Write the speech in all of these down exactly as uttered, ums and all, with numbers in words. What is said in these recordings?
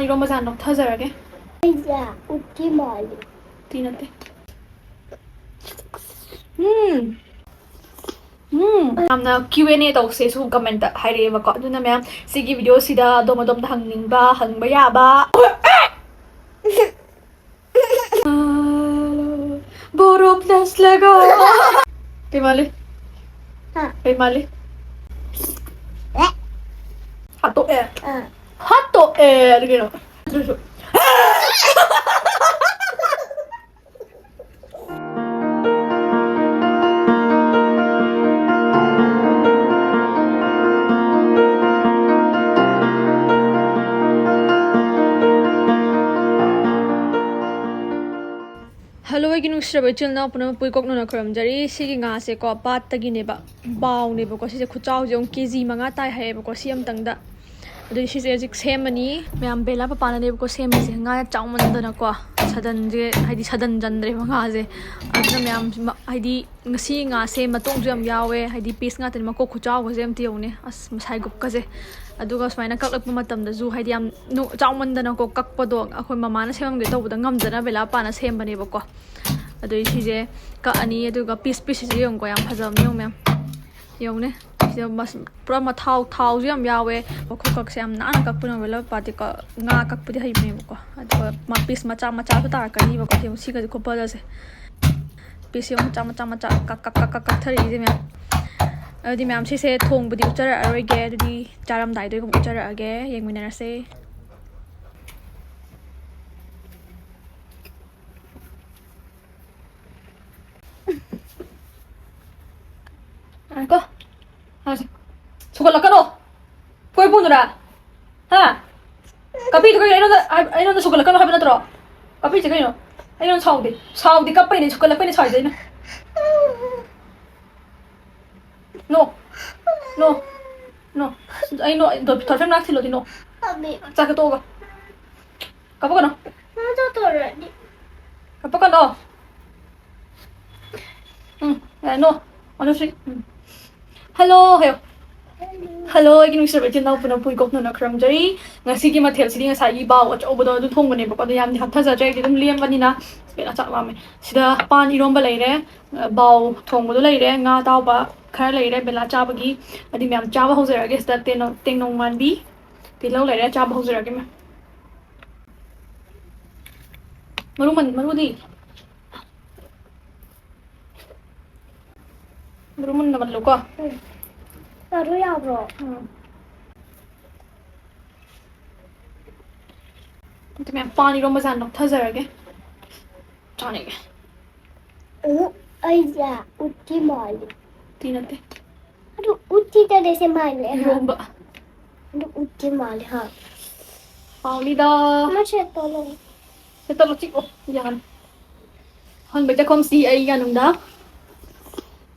ꯏꯔꯣꯝꯕ ꯆꯥꯅ ꯂꯧꯊꯖꯔꯒꯦ꯫ ꯑꯩꯁꯦ ꯎꯇꯤ ꯃꯥꯜꯂꯤ꯫ ꯎꯇꯤ ꯅꯠꯇꯦ꯫ ꯎꯝ꯫ ꯎꯝ꯫ ꯌꯥꯝꯅ Q and A ꯇꯧꯁꯦꯁꯨ comment ꯍꯥꯏꯔꯛꯑꯦꯕꯀꯣ꯫ ꯑꯗꯨꯅ ꯃꯌꯥꯝ ꯁꯤꯒꯤ video ꯁꯤꯗ ꯑꯗꯣꯝ ꯑꯗꯣꯝꯗ ꯍꯪꯅꯤꯡꯕ, ꯍꯪꯕ ꯌꯥꯕ꯫ ꯕꯣꯔꯣ plus ꯂꯒꯥ꯫ ꯀꯩ ꯃꯥꯜꯂꯤ? ꯍꯥ? ꯀꯩ ꯃꯥꯜꯂꯤ? ꯑꯦ? ꯍꯥꯠꯇꯣꯛꯑꯦ꯫ ꯑꯥ꯫ ꯍꯥꯠꯇꯣꯛꯑꯦ꯫ ꯑꯗꯨ ꯀꯩꯅꯣ? ꯑꯗꯨꯁꯨ꯫ Hello, ꯑꯩꯒꯤ ꯅꯨꯡꯁꯤꯔꯕ ꯏꯆꯤꯜ ꯏꯅꯥꯎ ꯄꯨꯝꯅꯃꯛꯄꯨ ꯏꯀꯣꯛꯅꯅ ꯈꯨꯔꯨꯝꯖꯔꯤ꯫ ꯁꯤꯒꯤ ꯉꯥꯁꯦꯀꯣ, ꯄꯥꯠꯇꯒꯤꯅꯦꯕ꯫ ꯕꯥꯎꯅꯦꯕꯀꯣ꯫ ꯁꯤꯁꯦ ꯈꯨꯆꯥꯎꯁꯦ ꯑꯃꯨꯛ KG ꯃꯉꯥ ꯇꯥꯏ ꯍꯥꯏꯌꯦꯕꯀꯣ, ꯁꯤ ꯑꯃꯇꯪꯗ꯫ ꯑꯗꯨꯗꯤ ꯁꯤꯁꯦ ꯍꯧꯖꯤꯛ ꯁꯦꯝꯃꯅꯤ꯫ ꯃꯌꯥꯝ ꯕꯦꯂꯥ ꯄꯄꯥꯅꯅꯦꯕꯀꯣ ꯁꯦꯝꯃꯤꯁꯦ꯫ ꯉꯥ ꯌꯥꯝ ꯆꯥꯎꯃꯟꯗꯅꯀꯣ, ꯁꯗꯟꯁꯦ, ꯍꯥꯏꯗꯤ ꯁꯗꯟ ꯆꯟꯗ꯭ꯔꯦꯕ ꯉꯥꯁꯦ꯫ ꯑꯗꯨꯅ ꯃꯌꯥꯝ ꯃ-, ꯍꯥꯏꯗꯤ ꯉꯁꯤ ꯉꯥꯁꯦ ꯃꯇꯣꯡꯁꯨ ꯌꯥꯝ ꯌꯥꯎꯋꯦ, ꯍꯥꯏꯗꯤ piece ꯉꯥꯛꯇꯅꯤ꯫ ꯃꯀꯣꯛ ꯈꯨꯆꯥꯎꯒꯁꯦ ꯑꯝꯇ ꯌꯦꯡꯉꯨꯅꯦ꯫ ꯑꯁ, ꯃꯁꯥꯏ ꯒꯨꯞꯀꯁꯦ꯫ ꯑꯗꯨꯒ ꯁꯨꯃꯥꯏꯅ ꯀꯛꯂꯛꯄ ꯃꯇꯝꯗꯁꯨ, ꯍꯥꯏꯗꯤ ꯌꯥꯝ ꯅꯨ-, ꯆꯥꯎꯃꯟꯗꯅꯀꯣ, ꯀꯛꯄꯗꯣ ꯑꯩꯈꯣꯏ ꯃꯃꯥꯅ ꯁꯦꯝꯃꯝꯒꯦ ꯇꯧꯕꯗ ꯉꯝꯗꯅ ꯕꯦꯂꯥ ꯄꯄꯥꯅ ꯁꯦꯝꯕꯅꯦꯕꯀꯣ꯫ ꯑꯗꯨꯗꯤ ꯁꯤꯁꯦ ꯀꯛꯑꯅꯤ, ꯑꯗꯨꯒ piece pieceꯁꯤꯁꯨ ꯌꯦꯡꯉꯨꯀꯣ, ꯌꯥꯝ ꯐꯖꯕꯅꯦ, ꯌꯦꯡꯉꯨ ꯃꯌꯥꯝ꯫ ꯌꯦꯡꯉꯨꯅꯦ꯫ ꯁꯤꯗ ꯃꯁ-, ꯄꯨꯔꯥ ꯃꯊꯥꯎ, ꯊꯥꯎꯁꯨ ꯌꯥꯝ ꯌꯥꯎꯋꯦ꯫ ꯃꯈꯨꯠ ꯀꯛꯁꯦ ꯌꯥꯝ ꯅꯥꯟꯅ ꯀꯛꯄꯅꯦ, ꯕꯦꯂꯥ ꯄꯄꯥꯗꯤꯀꯣ꯫ ꯉꯥ ꯀꯛꯄꯗꯤ ꯍꯩꯕꯅꯦꯕꯀꯣ꯫ ꯑꯗꯨꯒ ꯃꯥ piece ꯃꯆꯥ ꯃꯆꯥꯁꯨ ꯇꯥꯔꯛꯀꯅꯤꯕꯀꯣ꯫ ꯌꯦꯡꯉꯨ, ꯁꯤꯒꯁꯦ ꯈꯨꯐꯖꯁꯦ꯫ Piece ꯌꯦꯡꯉꯨ, ꯃꯆꯥ, ꯃꯆꯥ, ꯃꯆꯥ ꯀꯛ, ꯀꯛ, ꯀꯛ, ꯀꯛꯊꯔꯛꯏꯁꯦ ꯃꯌꯥꯝ꯫ ꯑꯗꯨꯗꯤ ꯃꯌꯥꯝ, ꯁꯤꯁꯦ ꯊꯣꯡꯕꯗꯤ ꯎꯠꯆꯔꯛꯑꯔꯣꯏꯒꯦ꯫ ꯑꯗꯨꯗꯤ ꯆꯥꯔꯝꯗꯥꯏꯗ ꯑꯣꯏꯅ ꯎꯠꯆꯔꯛꯑꯒꯦ꯫ ꯌꯦꯡꯃꯤꯟꯅꯔꯁꯦ꯫ ꯉꯥꯏꯈꯣ꯫ ꯍꯧꯖꯤꯛ꯫ ꯁꯨꯒꯠꯂꯛꯀꯅꯣ꯫ ꯀꯣꯏ ꯄꯨꯅꯨꯔꯥ? ꯍꯥ? ꯀꯞꯄꯤꯗꯣ ꯀꯩꯅꯣ? ꯑꯩꯉꯣꯟꯗ, ꯑꯩꯉꯣꯟꯗ ꯁꯨꯒꯠꯂꯛꯀꯅꯣ ꯍꯥꯏꯕ ꯅꯠꯇ꯭ꯔꯣ? ꯀꯞꯄꯤꯁꯦ ꯀꯩꯅꯣ? ꯑꯩꯉꯣꯟꯗ ꯁꯥꯎꯗꯦ꯫ ꯁꯥꯎꯗꯦ, ꯀꯞꯄꯩꯅꯦ, ꯁꯨꯒꯠꯂꯛꯄꯩꯅꯦ ꯁꯥꯎꯗꯦ ꯑꯩꯅ꯫ No. No. No. ꯑꯩ no, ꯗꯣ-, ꯊꯣꯔꯐꯦꯝ ꯃꯅꯥꯛ ꯊꯤꯜꯂꯣꯗꯤ no. ꯆꯥꯛ ꯆꯥ ꯇꯣꯛꯑꯒ꯫ ꯀꯞꯄꯛꯀꯅꯣ꯫ ꯀꯞꯄꯛꯀꯅꯣ꯫ ꯎꯝ, ꯌꯥꯔꯦ, no. One, two, three. ꯎꯝ꯫ Hello ꯍꯥꯏꯌꯣ꯫ ꯍꯜꯂꯣ, ꯑꯩꯒꯤ ꯅꯨꯡꯁꯤꯔꯕ ꯏꯆꯤꯟ ꯏꯅꯥꯎ ꯄꯨꯝꯅꯃꯛꯄꯨ ꯏꯀꯣꯛꯅꯅ ꯈꯨꯔꯨꯝꯖꯔꯤ꯫ ꯉꯁꯤꯒꯤ ꯃꯊꯦꯜꯁꯤꯗꯤ ꯉꯁꯥꯏꯒꯤ ꯕꯥꯎ ꯑꯆꯧꯕꯗꯣ ꯑꯗꯨ ꯊꯣꯡꯕꯅꯦꯕꯀꯣ, ꯑꯗꯣ ꯌꯥꯝꯗꯤ ꯍꯥꯞꯊꯖꯗ꯭ꯔꯦ, ꯑꯩꯗꯤ ꯑꯗꯨꯝ ꯂꯦꯝꯕꯅꯤꯅ꯫ ꯀꯩꯅꯣ, ꯆꯥꯛ ꯂꯥꯝꯃꯦ꯫ ꯁꯤꯗ ꯄꯥꯟ ꯏꯔꯣꯝꯕ ꯂꯩꯔꯦ, ꯕꯥꯎ ꯊꯣꯡꯕꯗꯣ ꯂꯩꯔꯦ, ꯉꯥ ꯑꯇꯥꯎꯕ ꯈꯔ ꯂꯩꯔꯦ ꯕꯦꯂꯥ ꯆꯥꯕꯒꯤ꯫ ꯑꯗꯨꯗꯤ ꯃꯌꯥꯝ ꯆꯥꯕ ꯍꯧꯖꯔꯒꯦ꯫ ꯁꯤꯗ ꯇꯦꯅꯧ-, ꯇꯦꯡꯅꯧ ꯃꯥꯟꯕꯤ, ꯇꯤꯜꯍꯧ ꯂꯩꯔꯦ, ꯆꯥꯕ ꯍꯧꯖꯔꯒꯦ ꯃꯌꯥꯝ꯫ ꯃꯔꯨ ꯃꯟ-, ꯃꯔꯨꯗꯤ? ꯃꯔꯨ ꯃꯨꯟꯅ ꯃꯜꯂꯨꯀꯣ꯫ ꯎꯝ꯫ ꯃꯔꯨ ꯌꯥꯎꯕ꯭ꯔꯣ? ꯎꯝ꯫ ꯑꯗꯨ ꯃꯌꯥꯝ ꯄꯥꯟ ꯏꯔꯣꯝꯕ ꯆꯥꯅ ꯂꯧꯊꯖꯔꯒꯦ꯫ ꯆꯥꯅꯤꯡꯉꯦ꯫ ꯎ, ꯑꯩꯁꯦ ꯎꯠꯇꯤ ꯃꯥꯜꯂꯤ꯫ ꯎꯠꯇꯤ ꯅꯠꯇꯦ꯫ ꯑꯗꯨ ꯎꯠꯇꯤ ꯇꯔꯦꯠꯁꯦ ꯃꯥꯜꯂꯦ, ꯍꯥ? ꯏꯔꯣꯝꯕ꯫ ꯑꯗꯨ ꯎꯠꯇꯤ ꯃꯥꯜꯂꯦ, ꯍꯥ? ꯍꯥꯎꯅꯤꯗ꯫ ꯑꯃ ꯁꯦꯠꯇꯣꯛꯂꯛꯑꯣ꯫ ꯁꯦꯠꯇꯣꯛꯂꯛꯑꯣ, ꯆꯤꯛꯑꯣ, ꯌꯥꯅꯤ꯫ ꯑꯍꯥꯟꯕ ꯆꯥꯛꯈꯨꯝꯁꯤ ꯑꯩ ꯌꯥꯅꯨꯡꯗ꯫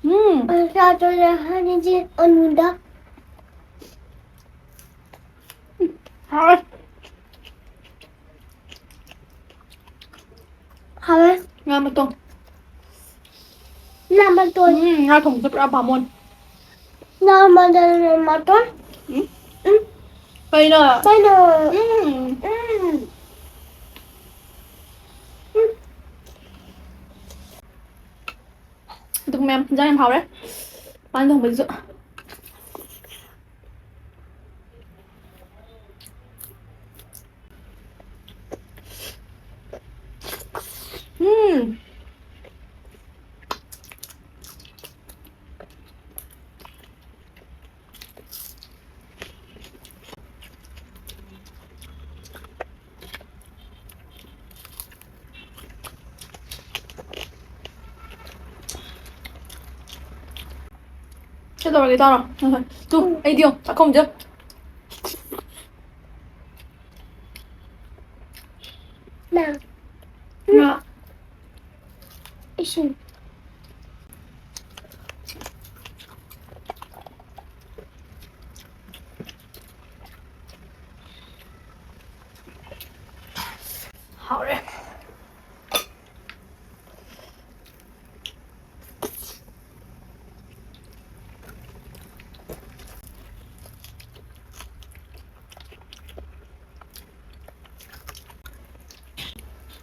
ꯎꯝ꯫ ꯑ, ꯆꯥꯗꯣꯏꯔꯦ, ꯍꯥꯏꯅꯗꯤ ꯑꯅꯨꯗ꯫ ꯍꯥꯎꯋꯦ꯫ ꯍꯥꯎꯋꯦ꯫ ꯉꯥ ꯃꯇꯣꯡ꯫ ꯉꯥ ꯃꯇꯣꯡ꯫ ꯎꯝ, ꯉꯥ ꯊꯣꯡꯕꯁꯦ ꯄꯨꯔꯥ ꯕꯥꯃꯣꯟ꯫ ꯉꯥ ꯃꯇꯣꯡ꯫ ꯎꯝ? ꯎꯝ꯫ ꯀꯩꯅꯣ? ꯀꯩꯅꯣ? ꯎꯝ꯫ ꯎꯝ꯫ ꯎꯝ꯫ ꯑꯗꯨꯒ ꯃꯌꯥꯝ ꯍꯤꯟꯖꯥꯡ ꯌꯥꯝ ꯍꯥꯎꯔꯦ꯫ ꯄꯥꯟ ꯊꯣꯡꯕꯁꯤꯁꯨ꯫ ꯎꯝ꯫ ꯀꯩꯗꯧꯔꯒꯦ ꯇꯥꯔꯣ꯫ ꯇꯨ, ꯑꯩꯗꯤ ꯌꯦꯡꯉꯨ, ꯆꯥꯛꯈꯨꯝꯁꯦ꯫ ꯃꯥ꯫ ꯉꯥ꯫ ꯏꯁꯤꯡ꯫ ꯍꯥꯎꯔꯦ꯫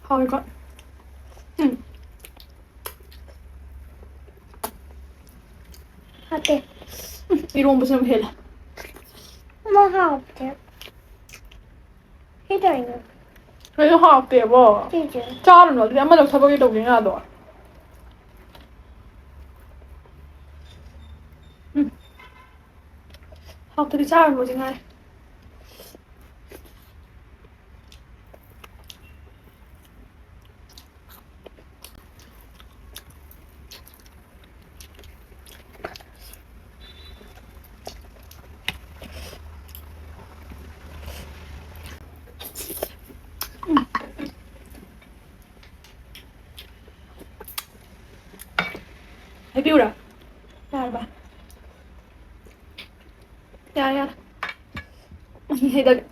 ꯍꯥꯎꯋꯦꯀꯣ? ꯎꯝ꯫ ꯍꯥꯎꯇꯦ꯫ ꯎꯝ, ꯏꯔꯣꯝꯕꯁꯨ ꯌꯥꯝ ꯍꯦꯜꯂꯦ꯫ ꯑꯃ ꯍꯥꯎꯇꯦ꯫ ꯀꯩꯗꯧꯔꯤꯅꯣ? ꯀꯩꯅꯣ ꯍꯥꯎꯇꯦꯕꯣ? ꯁꯤꯁꯦ꯫ ꯆꯥꯔꯨꯅꯣ ꯑꯗꯨꯗꯤ, ꯑꯃ ꯂꯧꯊꯣꯛꯄꯒꯤ ꯇꯧꯗꯣꯏ ꯉꯥꯗꯣ꯫ ꯎꯝ꯫ ꯍꯥꯎꯇ꯭ꯔꯗꯤ ꯆꯥꯔꯨꯅꯣ ꯁꯤ ꯉꯥꯏ꯫ ꯍꯥꯏꯕꯤꯌꯨꯔꯥ? ꯌꯥꯔꯕ? ꯌꯥꯔꯦ, ꯌꯥꯔꯦ꯫ ꯑꯩ ꯍꯩꯗꯒꯦ꯫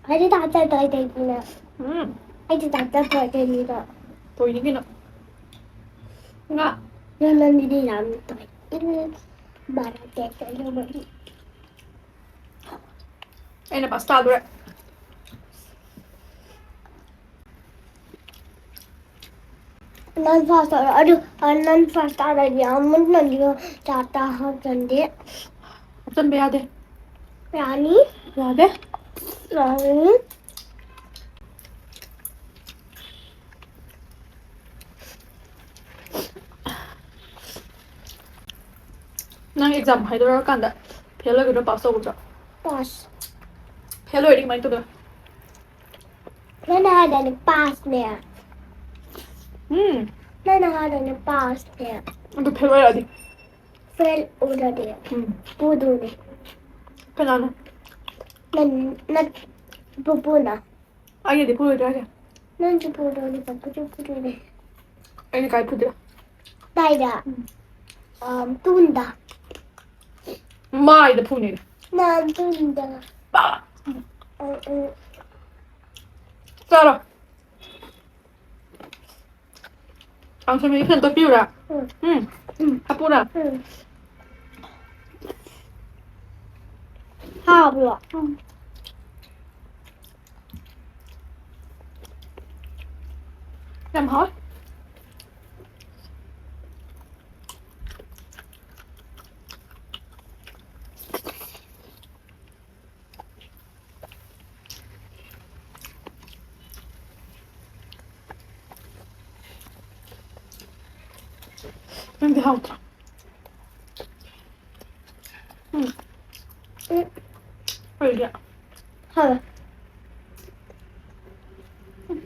ꯑꯩꯗꯤ ꯇꯥ ꯆꯥꯏ ꯇꯥꯏ ꯇꯩꯗꯅ꯫ ꯎꯝ꯫ ꯑꯩꯗꯤ ꯇꯥ ꯆꯥꯏ ꯇꯥꯏ ꯇꯩꯗꯅ꯫ ꯇꯣꯏꯅꯤ ꯀꯩꯅꯣ꯫ ꯉꯥ꯫ ꯅꯪ, ꯅꯪꯒꯤꯗꯤ ꯌꯥꯝ ꯇꯣꯏ꯫ ꯎꯝ꯫ ꯃꯥꯔꯛ ꯇꯦꯛ ꯇꯩ ꯂꯧꯕꯒꯤ꯫ ꯑꯩꯅ ꯄꯥꯁꯇꯥꯗꯨꯔꯦ꯫ ꯅꯪ ꯐꯥꯁ ꯇꯧꯔꯣ꯫ ꯑꯗꯨ, ꯑ, ꯅꯪ ꯐꯥꯁ ꯇꯥꯔꯗꯤ ꯑꯃꯨꯛ ꯅꯪꯒꯤ ꯆꯥꯛꯇ ꯍꯥꯞꯆꯟꯗꯦ꯫ ꯍꯥꯞꯆꯟꯕ ꯌꯥꯗꯦ꯫ ꯌꯥꯅꯤ꯫ ꯌꯥꯗꯦ꯫ ꯌꯥꯅꯤ꯫ ꯅꯪ ꯑꯦꯛꯖꯥꯝ ꯍꯥꯏꯗꯣꯔꯛꯑꯀꯥꯟꯗ ꯐꯦꯜ ꯑꯣꯏꯒꯗ꯭ꯔꯣ, ꯄꯥꯁ ꯇꯧꯒꯗ꯭ꯔꯣ? ꯄꯥꯁ꯫ ꯐꯦꯜ ꯑꯣꯏꯔꯗꯤ ꯀꯃꯥꯏꯅ ꯇꯧꯗꯣꯏꯕ? ꯅꯪꯅ ꯍꯥꯏꯗꯥꯏꯅꯦ ꯄꯥꯁꯅꯦ? ꯎꯝ꯫ ꯅꯪꯅ ꯍꯥꯏꯗꯥꯏꯅꯦ ꯄꯥꯁꯅꯦ? ꯑꯗꯨ ꯐꯦꯜ ꯑꯣꯏꯔꯛꯑꯗꯤ? ꯐꯦꯜ ꯑꯣꯏꯔꯗꯤ ꯎꯝ꯫ ꯄꯨꯗꯣꯏꯅꯦ꯫ ꯀꯅꯥꯅ? ꯅꯪ, ꯅꯠ-, ꯄꯨꯄꯨꯅ꯫ ꯑꯩꯅꯗꯤ ꯄꯨꯔꯣꯏꯗ꯭ꯔꯥ ꯍꯥꯏꯁꯦ? ꯅꯪꯁꯨ ꯄꯨꯗꯣꯏꯅꯦ, ꯄꯨꯄꯨꯁꯨ ꯄꯨꯗꯣꯏꯅꯦ꯫ ꯑꯩꯅ ꯀꯥꯏ ꯄꯨꯗꯣꯏꯕ? ꯀꯥꯏꯗ? ꯎꯝ꯫ ꯑꯝ, ꯇꯨꯡꯗ꯫ ꯃꯥꯏꯗ ꯐꯨꯅꯤꯅꯦ꯫ ꯅꯪ ꯇꯨꯡꯗ꯫ ꯄꯥ! ꯎꯝ, ꯎꯝ꯫ ꯆꯠꯂꯣ꯫ ꯀꯥꯡꯁꯣꯏ ꯃꯍꯤ ꯈꯤꯇꯪ ꯇꯣꯠꯄꯤꯌꯨꯔꯥ? ꯎꯝ꯫ ꯎꯝ꯫ ꯎꯝ꯫ ꯍꯥꯞꯄꯨꯔꯥ? ꯎꯝ꯫ ꯍꯥꯎꯕ꯭ꯔꯣ? ꯎꯝ꯫ ꯌꯥꯝ ꯍꯥꯎꯋꯦ꯫ ꯅꯪꯗꯤ ꯍꯥꯎꯇ꯭ꯔꯣ? ꯎꯝ꯫ ꯎꯝ꯫ ꯀꯩꯒꯤ? ꯍꯥꯎꯋꯦ꯫ ꯎꯝ꯫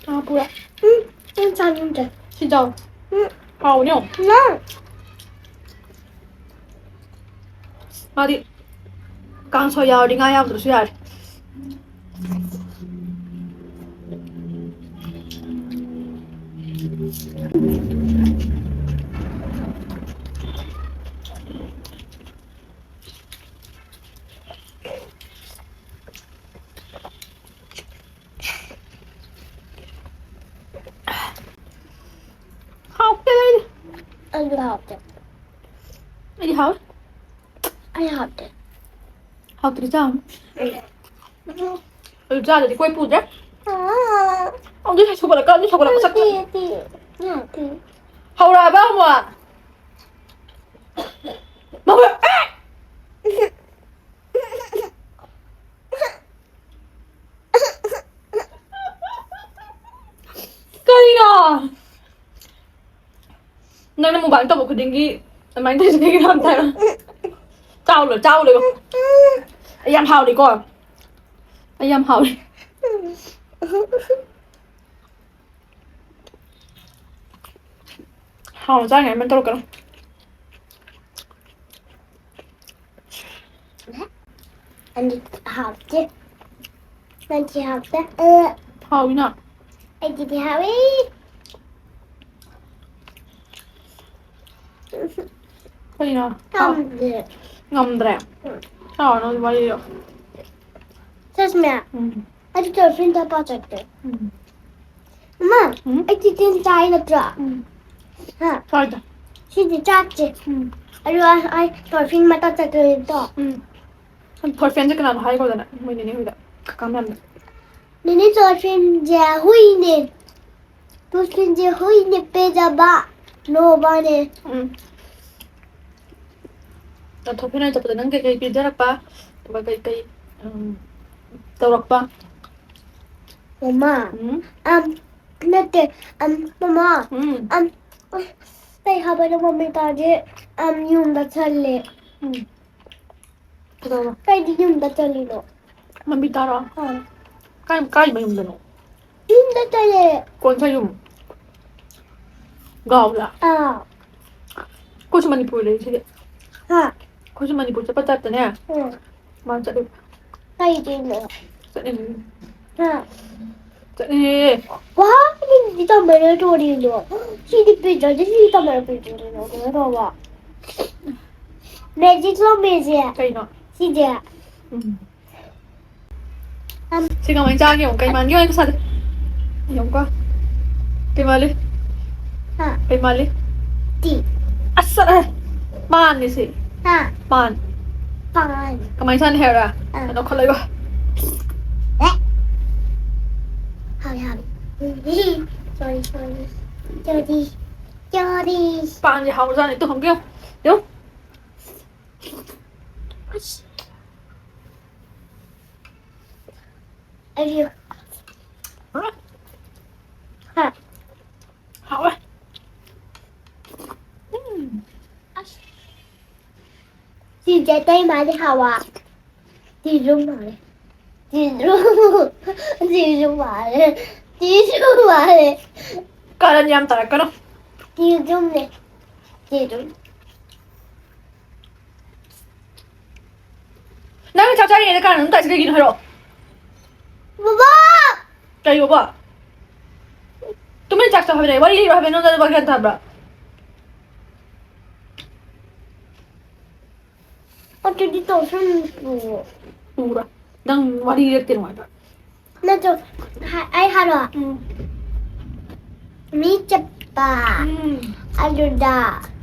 ꯆꯥ ꯄꯨꯔꯦ꯫ ꯎꯝ, ꯑꯩ ꯆꯥꯅꯤꯡꯗ꯭ꯔꯦ꯫ ꯁꯤ ꯆꯥꯎ꯫ ꯎꯝ꯫ ꯍꯥꯎꯕꯅꯦ ꯌꯦꯡꯉꯣ꯫ ꯅꯪ꯫ ꯃꯥꯗꯤ ꯀꯥꯡꯁꯣꯏ ꯌꯥꯎꯔꯗꯤ ꯉꯥ ꯌꯥꯎꯗ꯭ꯔꯁꯨ ꯌꯥꯔꯦ꯫ ꯍꯥꯎꯇꯦꯗ ꯑꯩꯗꯤ꯫ ꯑꯩꯁꯨ ꯍꯥꯎꯇꯦ꯫ ꯑꯩꯗꯤ ꯍꯥꯎꯋꯦ꯫ ꯑꯩ ꯍꯥꯎꯇꯦ꯫ ꯍꯥꯎꯇ꯭ꯔꯗꯤ ꯆꯥꯔꯨꯅꯨ꯫ ꯎꯝ꯫ ꯑꯗꯨ ꯆꯥꯗ꯭ꯔꯗꯤ ꯀꯣꯏ ꯄꯨꯗ꯭ꯔꯦ꯫ ꯑꯥ꯫ ꯑꯗꯨ ꯁꯧꯒꯠꯂꯛꯀꯅꯨ, ꯁꯧꯒꯠꯂꯛꯄ ꯁꯛꯇ꯫ ꯅꯠꯇꯦ, ꯅꯠꯇꯦ, ꯅꯠꯇꯦ꯫ ꯍꯧꯔꯛꯑꯕ ꯑꯃꯨꯛ? ꯃꯃꯥ-, ꯑꯦ! ꯀꯔꯤꯅꯣ? ꯅꯪꯅ mukbang ꯇꯧꯕ ꯈꯨꯗꯤꯡꯒꯤ ꯑꯗꯨꯃꯥꯏꯅ ꯇꯧꯔꯤꯁꯦ ꯀꯩꯒꯤꯅꯣ ꯑꯝꯇ ꯍꯥꯏꯔꯣ? ꯆꯥꯎꯂꯣ, ꯆꯥꯎꯂꯣ꯫ ꯑꯩ ꯌꯥꯝ ꯍꯥꯎꯔꯦꯀꯣ? ꯑꯩ ꯌꯥꯝ ꯍꯥꯎꯔꯦ꯫ ꯍꯥꯎꯅ ꯆꯥꯅꯤꯡꯉꯥꯏ ꯑꯃ ꯇꯧꯔꯛꯀꯅꯨ꯫ ꯑꯩꯗꯤ ꯍꯥꯎꯇꯦ꯫ ꯅꯪꯗꯤ ꯍꯥꯎꯇꯦ꯫ ꯑ꯫ ꯍꯥꯎꯋꯤꯅ꯫ ꯑꯩꯒꯤꯗꯤ ꯍꯥꯎꯋꯤ꯫ ꯀꯩꯅꯣ? ꯉꯝꯗꯦ꯫ ꯉꯝꯗ꯭ꯔꯦ? ꯎꯝ꯫ ꯆꯥꯎꯔꯣ, ꯅꯪ ꯋꯥꯔꯤꯗꯣ꯫ ꯁꯁꯃꯤꯌꯥ꯫ ꯎꯝ꯫ ꯑꯩꯗꯤ dolphin ꯗ ꯄꯥ ꯆꯠꯀꯦ꯫ ꯎꯝ꯫ ꯃꯃꯥ, ꯎꯝ? ꯑꯩ chicken ꯆꯥꯏ ꯅꯠꯇ꯭ꯔꯣ? ꯎꯝ꯫ ꯍꯥ? ꯆꯥꯏꯗ꯫ ꯁꯤꯗꯤ ꯆꯥꯛꯁꯦ꯫ ꯎꯝ꯫ ꯑꯗꯨ ꯑꯩ, ꯑꯩ dolphin ꯃꯊꯛ ꯆꯠꯇꯣꯏꯅꯤꯀꯣ꯫ ꯎꯝ꯫ ꯐꯣꯔ ꯐꯦꯟꯁꯦ ꯀꯅꯥꯅꯣ ꯍꯥꯏꯈꯣꯗꯅ ꯃꯣꯏ ꯅꯤꯅꯦ ꯍꯣꯏꯗ ꯀꯀꯥ ꯃꯌꯥꯝꯗ꯫ ꯅꯤꯅꯦ ꯆꯣꯔꯐꯤꯟꯁꯦ ꯍꯨꯏꯅꯦ꯫ ꯆꯣꯔꯐꯤꯟꯁꯦ ꯍꯨꯏꯅꯦ ꯄꯤꯖꯕ ꯅꯣꯕꯅꯦ꯫ ꯎꯝ꯫ ꯆꯠꯊꯣꯛ ꯐꯦꯅ ꯆꯠꯄꯗ ꯅꯪ ꯀꯩꯀꯩ ꯄꯤꯖꯔꯛꯄ? ꯑꯗꯨꯒ ꯀꯩꯀꯩ ꯎꯝ, ꯇꯧꯔꯛꯄ? ꯃꯃꯥ꯫ ꯎꯝ, ꯑꯝ ꯅꯠꯇꯦ꯫ ꯑꯝ ꯃꯃꯥ꯫ ꯎꯝ, ꯑꯝ ꯀꯩ ꯍꯥꯏꯕꯅꯣ ꯃꯃꯤ ꯇꯥꯗꯦ꯫ ꯑꯝ ꯌꯨꯝꯗ ꯆꯜꯂꯦ꯫ ꯎꯝ꯫ ꯀꯩꯗꯧꯕ? ꯀꯩꯗꯤ ꯌꯨꯝꯗ ꯆꯜꯂꯤꯅꯣ? ꯃꯃꯤ ꯇꯥꯔꯣ? ꯑꯥ꯫ ꯀꯥꯏ ꯀꯥꯏ ꯃꯌꯨꯝꯗꯅꯣ? ꯌꯨꯝꯗ ꯆꯜꯂꯦ꯫ ꯀꯣꯟꯁ ꯌꯨꯝ? ꯒꯥꯎꯗ? ꯑꯥ꯫ ꯑꯩꯈꯣꯏꯁꯨ ꯃꯅꯤꯄꯨꯔ ꯂꯩ ꯁꯤꯗꯤ꯫ ꯍꯥ꯫ ꯑꯩꯈꯣꯏꯁꯨ ꯃꯅꯤꯄꯨꯔ ꯆꯠꯄ ꯇꯥꯏꯞꯇꯅꯦ꯫ ꯎꯝ꯫ ꯃꯥ ꯆꯠꯂꯤ꯫ ꯀꯩꯗꯤꯅꯣ? ꯆꯠꯂꯤꯅꯤ꯫ ꯍꯥ꯫ ꯆꯠꯂꯤꯅꯤ꯫ ꯋꯥ ꯅꯪꯗꯤ ꯇꯝꯕꯔ ꯇꯣꯔꯤꯅꯣ? ꯁꯤꯗꯤ ꯄꯤꯗ꯭ꯔꯗꯤ ꯁꯤ ꯇꯝꯕꯔ ꯄꯤꯗ꯭ꯔꯤꯅꯣ? ꯀꯩꯅꯣ ꯇꯧꯕ꯫ ꯃꯦꯖꯤꯛ ꯂꯣ ꯃꯦꯖꯤꯛ꯫ ꯀꯩꯅꯣ? ꯁꯤꯁꯦ꯫ ꯎꯝ꯫ ꯑꯝ꯫ ꯁꯤ ꯀꯃꯥꯏꯅ ꯆꯥꯒꯦ ꯌꯦꯡꯉꯨ꯫ ꯀꯩ ꯃꯥꯟꯒꯦ ꯌꯦꯡꯉꯨ ꯁꯥꯗꯦ꯫ ꯌꯦꯡꯉꯨꯀꯣ꯫ ꯀꯩ ꯃꯥꯜꯂꯤ? ꯍꯥ꯫ ꯀꯩ ꯃꯥꯜꯂꯤ? ꯇꯤ꯫ ꯑꯁ ꯆꯠꯂꯍꯦ꯫ ꯄꯥꯟꯅꯤ ꯁꯤ꯫ ꯍꯥ꯫ ꯄꯥꯟ꯫ ꯄꯥꯟ꯫ ꯀꯃꯥꯏꯅ ꯆꯥꯅꯤ ꯍꯥꯏꯔ? ꯑꯥ꯫ ꯂꯧꯈꯠꯂꯣꯏꯕ꯫ ꯑꯦ꯫ ꯍꯥꯎꯋꯦ ꯍꯥꯎꯋꯦ꯫ ꯁꯣꯔꯤ ꯁꯣꯔꯤ꯫ ꯆꯣꯔꯤ꯫ ꯆꯣꯔꯤ꯫ ꯄꯥꯟꯁꯦ ꯍꯥꯎꯕꯖꯥꯠꯅꯤ꯫ ꯇꯨ ꯍꯪꯒꯦ ꯌꯦꯡꯉꯨ꯫ ꯌꯦꯡꯉꯨ꯫ ꯑꯩꯁꯨ꯫ ꯍꯥ꯫ ꯍꯥꯎꯋꯦ꯫ ꯎꯝ꯫ ꯁꯤꯁꯦ ꯑꯇꯩ ꯃꯥꯜꯂꯦ ꯍꯥꯎꯕ꯫ ꯁꯤꯁꯨ ꯃꯥꯜꯂꯦ꯫ ꯁꯤꯁꯨ꯫ ꯁꯤꯁꯨ ꯃꯥꯜꯂꯦ꯫ ꯁꯤꯁꯨ ꯃꯥꯜꯂꯦ꯫ ꯀꯔꯟ ꯌꯥꯝ ꯇꯥꯔꯛꯀꯅꯨ꯫ ꯁꯤꯁꯨꯅꯦ꯫ ꯁꯤꯁꯨ꯫ ꯅꯪ ꯆꯥꯛ ꯆꯥꯔꯤꯉꯩꯗ ꯀꯅꯥꯅꯣ ꯇꯥꯏꯁꯦ ꯀꯩꯒꯤꯅꯣ ꯍꯥꯏꯔꯛꯑꯣ꯫ ꯕꯕꯥ! ꯀꯩ ꯕꯕꯥ? ꯇꯨꯃꯤꯟ ꯆꯥꯛ ꯆꯥꯎ ꯍꯥꯏꯕꯅꯦ꯫ ꯋꯥꯔꯤ ꯂꯤꯔꯣ ꯍꯥꯏꯕꯅꯦ꯫ ꯅꯪ ꯋꯥ ꯒ꯭ꯌꯥꯟ ꯇꯥꯕ꯭ꯔꯥ? ꯑꯗꯨꯗꯤ ꯇꯧꯁꯟ ꯄꯨꯔꯣ꯫ ꯄꯨꯔꯣ꯫ ꯅꯪ ꯋꯥꯔꯤ ꯂꯤꯔꯛꯇꯦ ꯅꯨꯡꯉꯥꯏꯕ꯫ ꯅꯠꯇ꯭ꯔꯣ? ꯍꯥ-, ꯑꯩ ꯍꯥꯏꯔꯣ꯫ ꯎꯝ꯫ ꯃꯤ ꯆꯠꯄ꯫ ꯎꯝ꯫ ꯑꯗꯨꯗ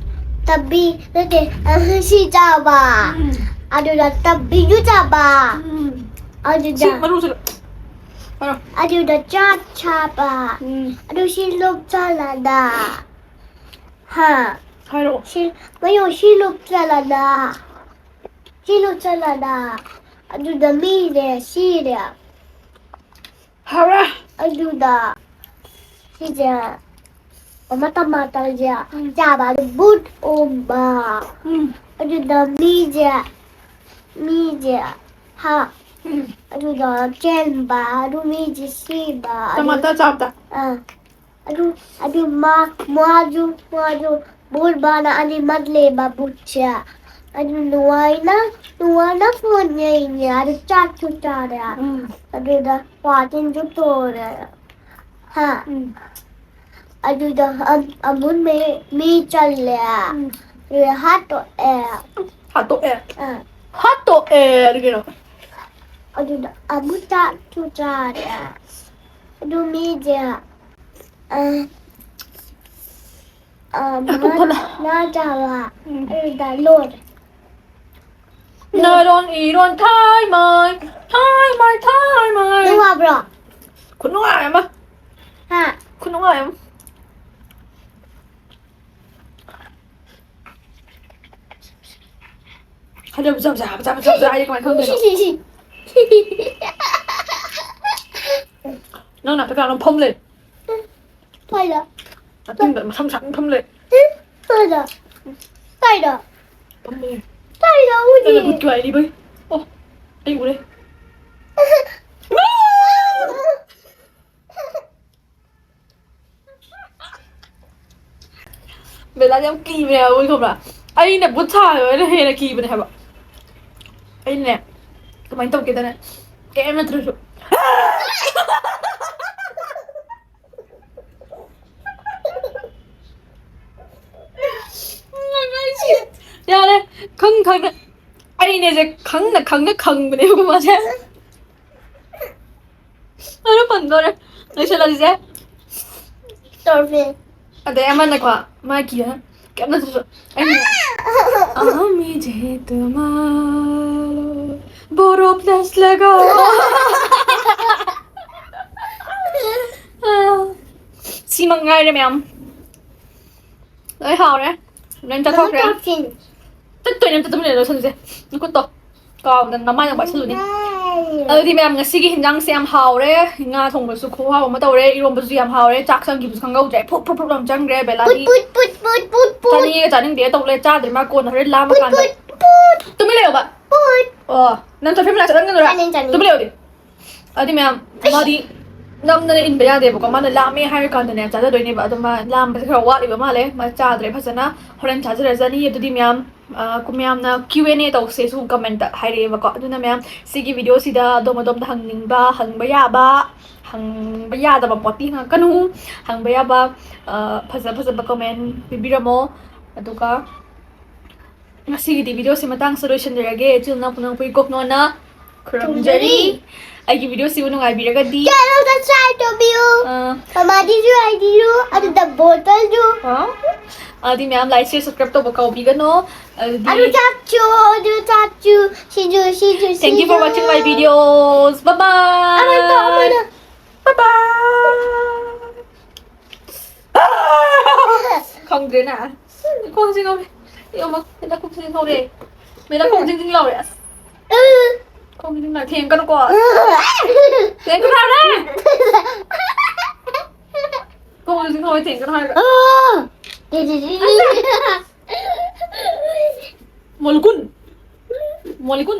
ꯇꯕꯤ ꯅꯠꯇꯦ, ꯁꯤ ꯆꯥꯕ꯫ ꯎꯝ꯫ ꯑꯗꯨꯗ ꯇꯞꯄꯤꯁꯨ ꯆꯥꯕ꯫ ꯎꯝ꯫ ꯑꯗꯨꯗ ꯁꯤ ꯃꯔꯨꯁꯦ꯫ ꯍꯥꯏꯔꯣ꯫ ꯑꯗꯨꯗ ꯆꯥꯛ ꯆꯥꯕ꯫ ꯎꯝ꯫ ꯑꯗꯨ ꯁꯤ ꯂꯣꯛ ꯆꯜꯂꯗ꯫ ꯍꯥ꯫ ꯍꯥꯏꯔꯛꯑꯣ꯫ ꯁꯤ ꯃꯌꯣ ꯁꯤ ꯂꯣꯛ ꯆꯜꯂꯗ꯫ ꯁꯤ ꯂꯣꯛ ꯆꯜꯂꯗ꯫ ꯑꯗꯨꯗ ꯃꯤꯁꯦ ꯁꯤꯔꯦ꯫ ꯍꯥꯎꯔꯦ꯫ ꯑꯗꯨꯗ ꯁꯤꯁꯦ ꯃꯃꯥ ꯇꯃꯥꯇꯔꯁꯦ ꯆꯥꯕ ꯑꯗꯨ ꯕꯨꯠ ꯑꯣꯝꯕ꯫ ꯎꯝ꯫ ꯑꯗꯨꯗ ꯃꯤꯁꯦ ꯃꯤꯁꯦ ꯍꯥ꯫ ꯎꯝ꯫ ꯑꯗꯨꯗ ꯆꯦꯟꯕ ꯑꯗꯨ ꯃꯤꯁꯦ ꯁꯤꯕ꯫ ꯑꯗꯨ ꯇꯃꯥꯇꯔ ꯆꯥꯕꯗ꯫ ꯑꯥ꯫ ꯑꯗꯨ ꯑꯗꯨ ꯃꯥ ꯃꯥꯁꯨ ꯃꯥꯁꯨ ꯕꯨꯠ ꯕꯥꯅ ꯑꯅꯤꯃꯛ ꯂꯩꯕ ꯕꯨꯠꯁꯦ꯫ ꯑꯗꯨ ꯅꯨꯡꯉꯥꯏꯅ ꯅꯨꯡꯉꯥꯏꯅ ꯐꯣꯟ ꯌꯦꯡꯉꯦ꯫ ꯑꯗꯨ ꯆꯥꯛꯁꯨ ꯆꯥꯔꯦ꯫ ꯎꯝ꯫ ꯑꯗꯨꯗ ꯋꯥꯇꯤꯟꯁꯨ ꯇꯣꯔꯦ꯫ ꯍꯥ꯫ ꯎꯝ꯫ ꯑꯗꯨꯗ ꯑꯝ- ꯑꯃꯨꯛ ꯃꯤ ꯃꯤ ꯆꯜꯂꯦ꯫ ꯎꯝ꯫ ꯑꯗꯨꯗ ꯍꯥꯠꯇꯣꯛꯑꯦ꯫ ꯍꯥꯠꯇꯣꯛꯑꯦ꯫ ꯑꯥ꯫ ꯍꯥꯠꯇꯣꯛꯑꯦ ꯑꯗꯨ ꯀꯩꯅꯣ꯫ ꯑꯗꯨꯗ ꯑꯃꯨꯛ ꯆꯥꯛꯁꯨ ꯆꯥꯔꯦ꯫ ꯑꯗꯨ ꯃꯤꯁꯦ ꯑ, ꯑ, ꯄꯨꯛ ꯊꯜꯂꯦ꯫ ꯉꯥ ꯆꯥꯕ꯫ ꯎꯝ꯫ ꯑꯗꯨꯗ ꯂꯣꯏꯔꯦ꯫ ꯅꯔꯣꯟ ꯏꯔꯣꯟ ꯊꯥꯏ ꯃꯥꯏ ꯊꯥꯏ ꯃꯥꯏ ꯊꯥꯏ ꯃꯥꯏ꯫ ꯅꯪ ꯋꯥꯕ꯭ꯔꯣ? ꯈꯨꯅꯨꯡꯉꯥꯏ ꯑꯃ꯫ ꯍꯥ? ꯈꯨꯅꯨꯡꯉꯥꯏ ꯑꯃ꯫ ꯍꯟꯗꯛ ꯆꯥꯕ ꯆꯥꯕ ꯆꯥꯕ ꯆꯥꯕ ꯆꯥꯕ ꯍꯥꯏꯗꯤ ꯀꯃꯥꯏꯅ ꯈꯪꯗꯣꯏꯅꯣ? ꯅꯪ ꯅꯥꯛꯇ ꯀꯅꯥꯅꯣ ꯐꯝ ꯂꯩ? ꯐꯩꯗ꯫ ꯑꯇꯤꯡꯕ ꯃꯁꯝ ꯁꯥꯡ ꯐꯝ ꯂꯩ꯫ ꯐꯩꯗ꯫ ꯐꯩꯗ꯫ ꯐꯝ ꯂꯩ꯫ ꯐꯩꯗ ꯎꯗꯤ꯫ ꯅꯪꯅ ꯚꯨꯠꯀꯤ ꯋꯥꯔꯤ ꯂꯤꯕꯩ꯫ ꯑꯣ, ꯑꯩ ꯎꯔꯦ꯫ ꯕꯦꯂꯥꯗꯤ ꯌꯥꯝ ꯀꯤꯕꯅꯦ ꯍꯥꯏꯕ, ꯈꯪꯕ꯭ꯔꯥ? ꯑꯩꯅ ꯕꯨꯠ ꯁꯥꯕꯅ ꯍꯦꯟꯅ ꯀꯤꯕꯅꯦ ꯍꯥꯏꯕ꯫ ꯑꯩꯅꯅꯦ, ꯀꯃꯥꯏꯅ ꯇꯧꯒꯦꯗꯅꯦ, ꯀꯩꯝ ꯅꯠꯇ꯭ꯔꯁꯨ꯫ ꯌꯥꯔꯦ, ꯈꯪ ꯈꯪꯅ, ꯑꯩꯅꯦꯁꯦ ꯈꯪꯅ ꯈꯪꯅ ꯈꯪꯕꯅꯦꯕ ꯃꯥꯁꯦ꯫ ꯑꯗꯨ ꯐꯪꯗꯣꯔꯦ꯫ ꯂꯣꯏꯁꯤꯜꯂꯁꯤꯁꯦ꯫ ꯇꯧꯔꯁꯦ꯫ ꯑꯗꯩ ꯑꯃꯅꯀꯣ, ꯃꯥ ꯀꯤꯌꯦ꯫ ꯀꯩꯝ ꯅꯠꯇ꯭ꯔꯁꯨ ꯑꯩꯅ ꯑꯃꯤꯖꯦ ꯇꯨꯃꯥꯔꯣ ꯕꯣꯔꯣ ꯄ꯭ꯂꯁ ꯂꯒꯥ ꯁꯤꯃꯛ ꯉꯥꯏꯔꯦ ꯃꯌꯥꯝ꯫ ꯂꯣꯏ ꯍꯥꯎꯔꯦ꯫ ꯂꯣꯏ ꯆꯥꯊꯣꯛꯈ꯭ꯔꯦ꯫ ꯆꯠꯇꯣꯏꯅꯦ ꯑꯝꯇ ꯇꯨꯃꯤꯟꯅ ꯂꯣꯏꯁꯟꯁꯦ꯫ ꯅꯈꯨꯠꯇꯣ ꯀꯥꯎꯗꯅ ꯅꯃꯥꯏꯅ ꯄꯥꯏꯁꯜꯂꯨꯅꯤ꯫ ꯑꯗꯨꯗꯤ ꯃꯌꯥꯝ ꯉꯁꯤꯒꯤ ꯍꯤꯟꯖꯥꯡꯁꯦ ꯌꯥꯝ ꯍꯥꯎꯔꯦ꯫ ꯉꯥ ꯊꯣꯡꯕꯁꯨ ꯈꯨꯍꯥꯎ ꯑꯃ ꯇꯧꯔꯦ꯫ ꯏꯔꯣꯝꯕꯁꯨ ꯌꯥꯝ ꯍꯥꯎꯔꯦ꯫ ꯆꯥꯛ ꯆꯪꯈꯤꯕꯁꯨ ꯈꯪꯍꯧꯗ꯭ꯔꯦ꯫ ꯐꯨꯠ ꯐꯨꯠ ꯐꯨꯠ ꯂꯥꯎꯅ ꯆꯪꯈ꯭ꯔꯦ꯫ ꯕꯦꯂꯥꯗꯤ ꯄꯨꯠ ꯄꯨꯠ ꯄꯨꯠ ꯄꯨꯠ ꯄꯨꯠ꯫ ꯆꯥꯅꯤꯡꯉꯦ ꯆꯥꯅꯤꯡꯗꯦ ꯇꯧ ꯂꯩ꯫ ꯆꯥꯗ꯭ꯔꯤ ꯃꯥ ꯀꯣꯟꯅ ꯍꯣꯔꯦꯟ ꯂꯥꯝꯃ ꯀꯥꯟꯗ꯫ ꯄꯨꯠ ꯄꯨꯠ ꯄꯨꯠ꯫ ꯇꯨꯃꯤꯟ ꯂꯩꯌꯣꯕ꯫ ꯄꯨꯠ꯫ ꯑꯣ ꯅꯪ ꯇ꯭ꯔꯣꯐꯤ ꯃꯅꯥꯛ ꯆꯠꯍꯟꯒꯅꯨꯔꯥ? ꯆꯥꯅꯤꯡ ꯆꯥꯅꯤꯡ꯫ ꯇꯨꯃꯤꯟ ꯂꯩꯌꯣꯗꯤ꯫ ꯑꯗꯨꯗꯤ ꯃꯌꯥꯝ ꯃꯥꯗꯤ ꯅꯝꯗꯅ ꯏꯟꯕ ꯌꯥꯗꯦꯕꯀꯣ꯫ ꯃꯥꯅ ꯂꯥꯝꯃꯦ ꯍꯥꯏꯔ ꯀꯥꯟꯗꯅꯦ ꯆꯥꯖꯗꯣꯏꯅꯦꯕ꯫ ꯑꯗꯣ ꯃꯥ ꯂꯥꯝꯕꯁꯦ ꯈꯔ ꯋꯥꯠꯂꯤꯕ ꯃꯥꯜꯂꯦ꯫ ꯃꯥ ꯆꯥꯗ꯭ꯔꯦ ꯐꯖꯅ꯫ ꯍꯣꯔꯦꯟ ꯆꯥꯖꯔꯖꯅꯤ꯫ ꯑꯗꯨꯗꯤ ꯃꯌꯥꯝ ꯑ, ꯀꯨ- ꯃꯌꯥꯝꯅ ꯀ꯭ꯌꯨ ꯑꯦꯟ ꯑꯦ ꯇꯧꯁꯦꯁꯨ ꯀꯃꯦꯟꯇ ꯍꯥꯏꯔꯛꯑꯦꯕꯀꯣ꯫ ꯑꯗꯨꯅ ꯃꯌꯥꯝ ꯁꯤꯒꯤ ꯚꯤꯗꯤꯑꯣꯁꯤꯗ ꯑꯗꯣꯝ ꯑꯗꯣꯝꯗ ꯍꯪꯅꯤꯡꯕ, ꯍꯪꯕ ꯌꯥꯕ, ꯍꯪꯕ ꯌꯥꯗꯕ ꯄꯣꯠꯇꯤ ꯍꯪꯉꯛꯀꯅꯨ꯫ ꯍꯪꯕ ꯌꯥꯕ ꯑ, ꯐꯖ ꯐꯖꯕ ꯀꯃꯦꯟ ꯄꯤꯕꯤꯔꯝꯃꯣ꯫ ꯑꯗꯨꯒ ꯉꯁꯤꯒꯤꯗꯤ ꯚꯤꯗꯤꯑꯣꯁꯤ ꯃꯇꯥꯡꯁꯤꯗ ꯂꯣꯏꯁꯤꯟꯖꯔꯒꯦ꯫ ꯏꯆꯤꯜ ꯏꯅꯥꯎ ꯄꯨꯝꯅꯃꯛꯄꯨ ꯏꯀꯣꯛꯅꯣꯅ ꯈꯨꯔꯨꯝꯖꯔꯤ꯫ ꯈꯨꯔꯨꯝꯖꯔꯤ꯫ ꯑꯩꯒꯤ ꯚꯤꯗꯤꯑꯣꯁꯤꯕꯨ ꯅꯨꯡꯉꯥꯏꯕꯤꯔꯒꯗꯤ channel subscribe ꯇꯧꯕꯤꯌꯨ꯫ ꯑ, ꯃꯃꯥꯗꯤꯁꯨ ꯍꯥꯏꯕꯤꯌꯨ꯫ ꯑꯗꯨꯗ ꯕꯣꯇꯜꯁꯨ꯫ ꯑ, ꯑꯗꯨꯗꯤ ꯃꯌꯥꯝ like, share, subscribe ꯇꯧꯕ ꯀꯥꯎꯕꯤꯒꯅꯣ꯫ ꯑꯗꯨꯗꯤ ꯑꯗꯨ ꯆꯥꯛꯁꯨ, ꯑꯗꯨ ꯆꯥꯛꯁꯨ, ꯁꯤꯁꯨ, ꯁꯤꯁꯨ, thank you for watching my videos. Bye bye. ꯑꯃꯅ ꯇꯧ, ꯑꯃꯅ꯫ Bye bye. ꯈꯪꯗ꯭ꯔꯦꯅ꯫ ꯈꯣꯡꯁꯦ ꯉꯧꯔꯦ꯫ ꯑꯌꯣꯃ, ꯃꯦꯂꯥ ꯈꯣꯡꯁꯦ ꯉꯧꯔꯦ꯫ ꯃꯦꯂꯥ ꯈꯣꯡ ꯖꯤꯡ ꯖꯤꯡ ꯂꯥꯎꯔꯦ꯫ ꯑꯁ꯫ ꯈꯣꯡ ꯖꯤꯡ ꯖꯤꯡ ꯂꯥꯎꯔꯦ꯫ ꯊꯦꯡꯒꯅꯨꯀꯣ꯫ ꯊꯦꯡꯒꯅꯨ ꯍꯥꯏꯕꯅꯦ꯫ ꯈꯣꯡ ꯖꯤꯡ ꯖꯤꯡ ꯂꯥꯎꯔꯦ, ꯊꯦꯡꯒꯅꯨ ꯍꯥꯏꯕ꯫ ꯃꯣꯂꯤꯀꯨꯟ꯫ ꯃꯣꯂꯤꯀꯨꯟ꯫